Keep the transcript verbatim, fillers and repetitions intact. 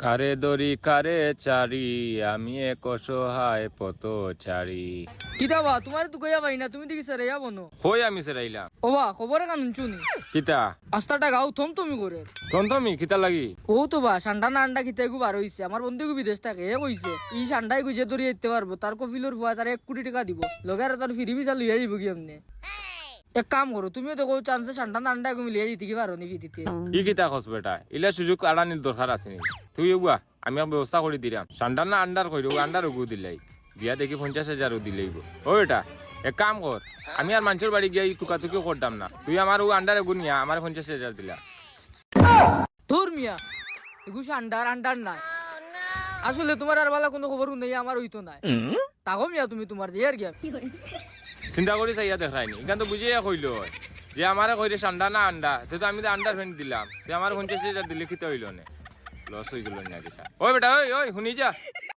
কারে ধরি কারে ছাড়ি, আমি এক অসহায় পথচারী। কিতা বা, তুমারে তো কইয়া পাই না, তুমি দেখি সেরাইয়া বনো। কই আমি সেরাইলাম? ও বা, খবরে কানুন চুনি। কিতা? আস্তাটা গাউ থমথমি করে। থমথমি কিতা লাগি? ও তো বা, সান্ডা না আন্ডা কিতা এগু বার অইছে। আমার বন্ধু এগু বিদেশ থাকে, হে কইছে, ই সান্ডা এগু যে ধরি আইতে পারবো, তার কফিলর ফুয়া তারে এক কোটি টেকা দিবো। লগে আর তার ফিরি ভিসা লইয়া যাইবো কি এমনে। এক কাম করো, তুমিও দেখো চান্সে সান্ডা না আন্ডা এগু মিলিয়া দিতে কি পারো নি ফিরিতে। ই কিতা কস বেটা? ইলা সুযোগ আড়ানির দরকার আছে নি? তুই এগুয়া, আমি এক ব্যবস্থা করি দিরাম। সান্ডা না আন্ডার কইরো, আন্ডার ওগু দিলাই। দিয়া দেখি পঞ্চাশ হাজারও দিলাইবো। ও বেটা, এক কাম কর, আমি আর মানষর বাড়ি গিয়া ই তুকাতুকি করতাম না। তুই আমার ও আন্ডার এগু নিয়া আমার পঞ্চাশ হাজার দিলা। ধুর মিয়া, এগু সান্ডার আন্ডার নায়। আসলে তুমার আর বালা কুনু খবর হুনাইয়া আমার অইতো নায়। তাগো মিয়া, তুমি তুমার যে আর গিয়া। চিন্তা করি চাইয়া দেখরায়নি, ইখান তো বুঝাইয়া কইলো যে আমারে কইরে সান্ডা না আন্ডা, তে তো আমি তো আন্ডার ফেন্ট দিলাম, তে আমার পঞ্চাশ হাজার দিলে কিতা অইলো নে? লস অইগেলো না কিতা? ওই বেটা, ওই, ওই, হুনি যা।